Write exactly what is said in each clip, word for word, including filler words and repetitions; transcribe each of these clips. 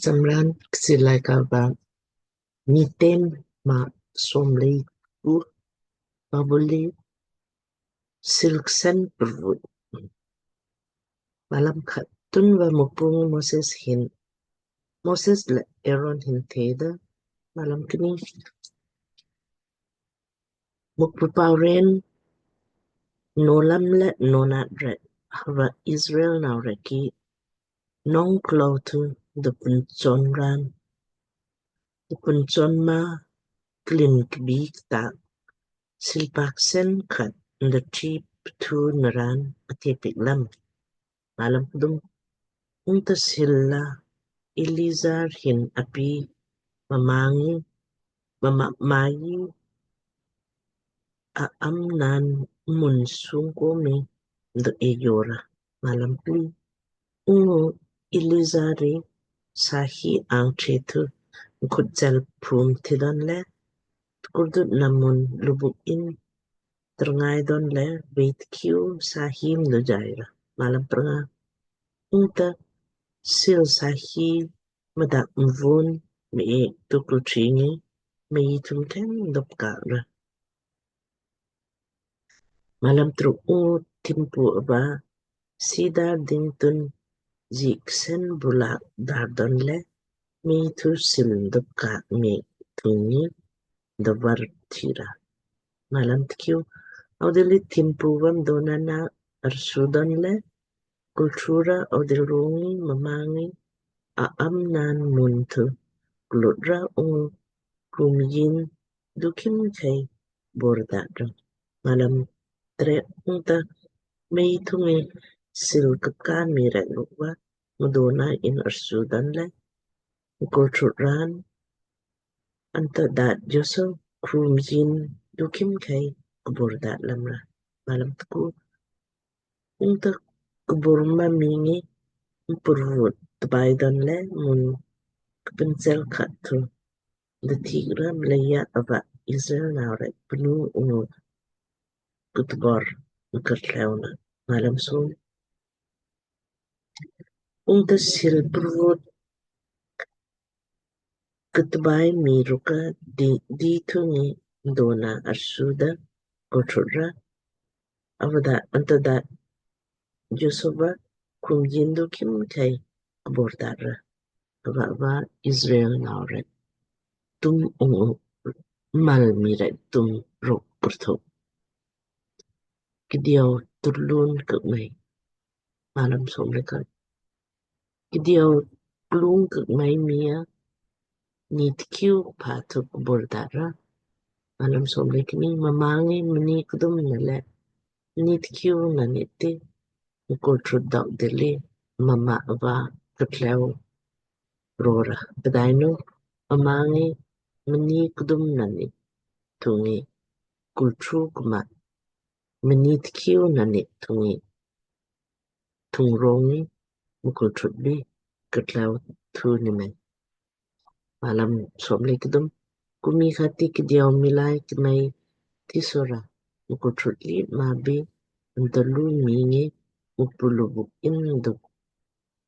Samran Kchiir Laaika va Miitem Maa somlei ku. Pabuli silksen purvut. Malam khat. Tunva Mukpu ngi Moses hin, Moses le Aaron hin theda, malam kni, Mukpu pauren, nolam le nonat rek hava Israel nau rek ki nong klou thu da punchon ran, da punchon ma klin kbi ktak silpak sen khat da trip thu naran ate piik lam. Malam kdum. Ungta sil la Eleazar hin api, mma ngi, mma mai a am nan mun sung ko mi da eyo ra. Malam pli. Ungu Eleazar ri sahi ang che thu khut jel phum thi don le, kurdut na mun lubuk in trngai don le, vei tkiu sahi mdo jai ra. Malam prnga. Ungta sil sahi mdak mvun me e tukul tringi me i thum then dop ka ra. Malam truk. Ungu thimpu ava sidar ding tun jik sen bulak dar don le, me thu sil dop ka me thungi da var thi ra. Malam tkiu. Audili thimpu vam dona na arsu don le, kulthura audil rongi mma ngi a am nan mun thu klut ra ungu kum yin dukim kai bor da ra. Malam tre. Ungta mei thungi sil kapka mi rek rukva mdona in arsu don le, kulthut ran anta dat joso kum yin dukim kai kbor dat lam ra. Malam tku. Ungta kbor ma mi ngi mpurvut tbai don le mun kpensel khat thu da thik ra mleija ava Israel nau rek pnu ungu kutbor mkartleu na. Malam som. Ungta sil purvut kutbai mi rukka di, di thungi dona arsu da kothut ra, avada anta da joso va kum yin dukim kai kbor da ra. Ava va Israel nau rek tum ungu mal mi rek tum ruk kurthuk. Kdiau turlun kak mai. Malam som le khat. Kdiau klung kak mai mia nit kiu pha thu kbor da ra. Malam som le kni. Mma ngi mni kdum na le nit kiu na nit ti mkulthut dok dili mma ava kutleu ro ra. Pdainu mma ngi mni kdum na nit thungi kulthut kma mni tkiu na nit thungi thung rongi mkulthut bi kutleu thu ni me. Malam som le kdum. Kumi khati kdiau milai kmai tisora mkulthut li ma bi antalu mi ngi Mukpu lubuk in duk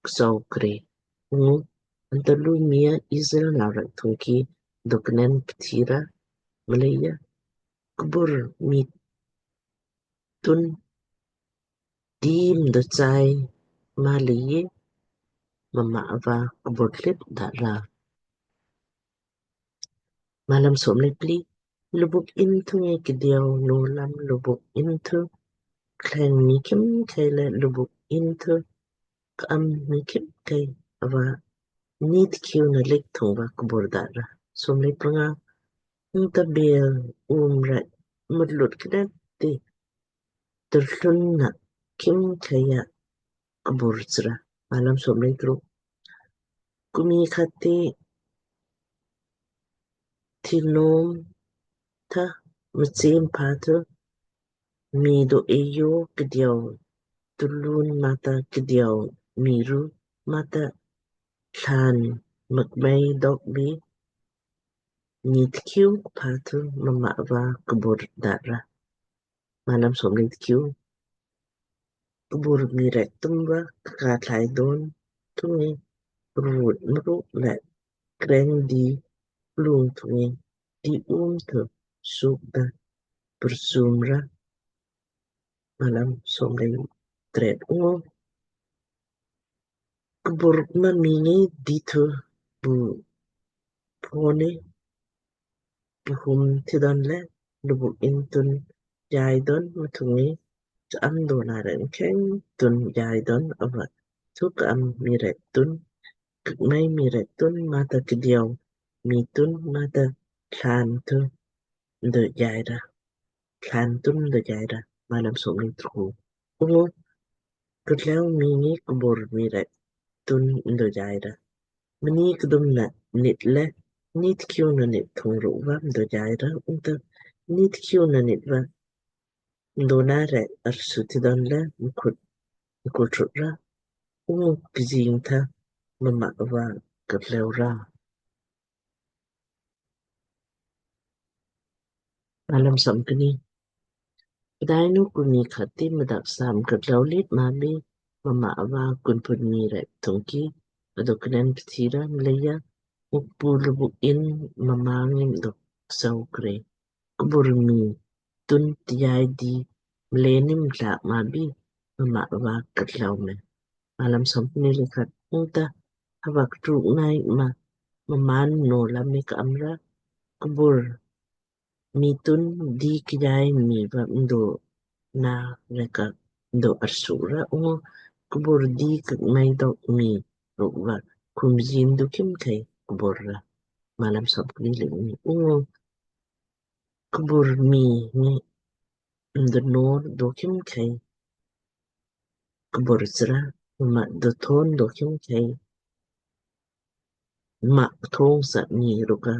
ksau kre. Ungu antalu mia Israel nau rek thungki duknen pthira mleija kbur mi tun dim do chai mleija mma ava kbur lit da ra. Malam som le pli. Lubuk in thungi kdiau nolam lubuk in thu kleng mi kim kai le lubuk in thu ka'am mi kim kai ava nit kiu na lik thung va kbor da ra. Som le prnga. Ungta bel um rek mutlut kdet ti turlun na kim kai ya kbor chra. Malam som le truk. Kumi khati thinom tha mchem pha thu mi do eyo kdiau tulun mata kdiau miru mata thlan makmai dok bi nit kiu pha thu mma ava kbor da ra. Malam som le tkiu. Kbur mi rek tum va kka thlai don thungi rut mruk le kreng di plung thungi di um thu suk da pursum ra. Malam somlei tret. Ungu kbur ma mingi di thu bu pone puhum tidon le lubuk in tun jai don mathungi ka am dona rek mkheng tun jai don ava thu ka am mii rek tun kmei mii rek tun mata kdiau mii tun mata thlan thu ndo jai ra. Thlan tun ndo jai ra. Malam somlei tku. Ungu ktleu mii ngi kbur mii rek tun ndo jai ra. Mni kdum na nit le nit kiu na nit thung ruk va ndo jai ra. Ungta nit kiu na nit va ndona rek arsu tidon le mkhut mkhut rut ra. Ungu kjing tha mama va ktleu ra. Malam somkni. Pdainu kumi khati mdak sam ktleu lit mabi mama ava kunpun mii rek thungki adoknen pthira mleija Mukpu lubuk in mama ngi mdok sau kre. Kbur mii tun tijai di mlenim tlak mabi mama ava ktleu me. Malam somkni le khat. Ungta hava ktruk nai ma mmaan no lam me ka am ra kbur mii tun di kjai mii va mdo na reka mdo arsu ra. Ungu kbur di kmei dok mii ruk va kumjin du khimkhei kbur ra. Malam somkni le kni. Ungu kbur mii ngi mdo nor du khimkhei kbur sra ma do thon do khimkhei ma thong sa mii ruk a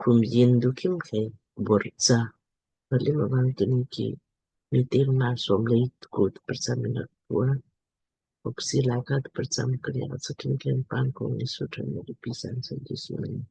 kumjin du khimkhei kbur sa. Pali mavang tuni ki Miitem maa somlei tku tprcham ina kua. Oksi laka tprcham kria sakin ken pan kong ni sutran ni pisan sa Jisu name.